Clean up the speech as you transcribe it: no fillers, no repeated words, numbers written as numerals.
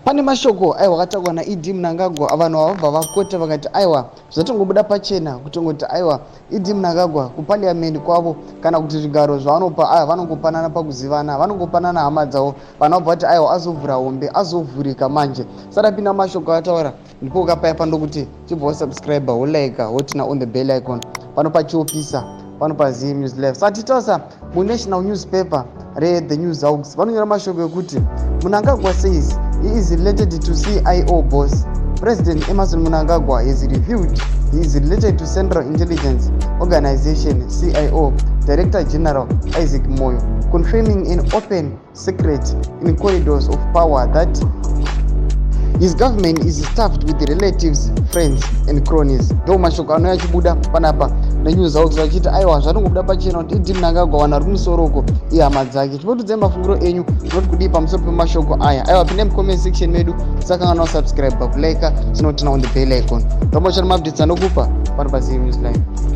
Pane mashoko aiwa akataurwa naED Mnangagwa, vanhu vabva vakota vakati aiwa, zvatongobuda pachena kutongoti aiwa, ED Mnangagwa kuparliament kwavo kana kuti zvigaro zvavanopa aiwa, vanongopanana pakuzivana, vanongopanana hama dzavo. Vanhu vabva vati aiwa, azovhura hombe, azovhurika manje. Sadapinda mashoko ataura ndipo ukapaya pandokuti chibva wasubscribe, wolike, woturn on the bell icon pano pachiopisa pano paZim News Live. Saka titasa munational newspaper reThe News Hawks, vanonyora mashoko ekuti Mnangagwa says he is related to CIO boss. President Emmerson Mnangagwa has revealed he is related to Central Intelligence Organization, CIO, Director General Isaac Moyo, confirming an open secret in corridors of power that his government is stuffed with relatives, friends and cronies. Ndo mashoko anouya achibuda panapa neNews Hawks, vachiti aiwa, zvatongobuda pachena kuti ED Mnangagwa vanhu vari kumusoro uko ihama dzake. Chimbotiudzai mafungiro enyu, munoti kudii pamusoro pemashoko aya? Aiwa, pinde mucomment section medu, sakanganwa subscribe, kulike, tinoturn on the bell icon. Tombochana maupdates anokupa pano paZim News Live.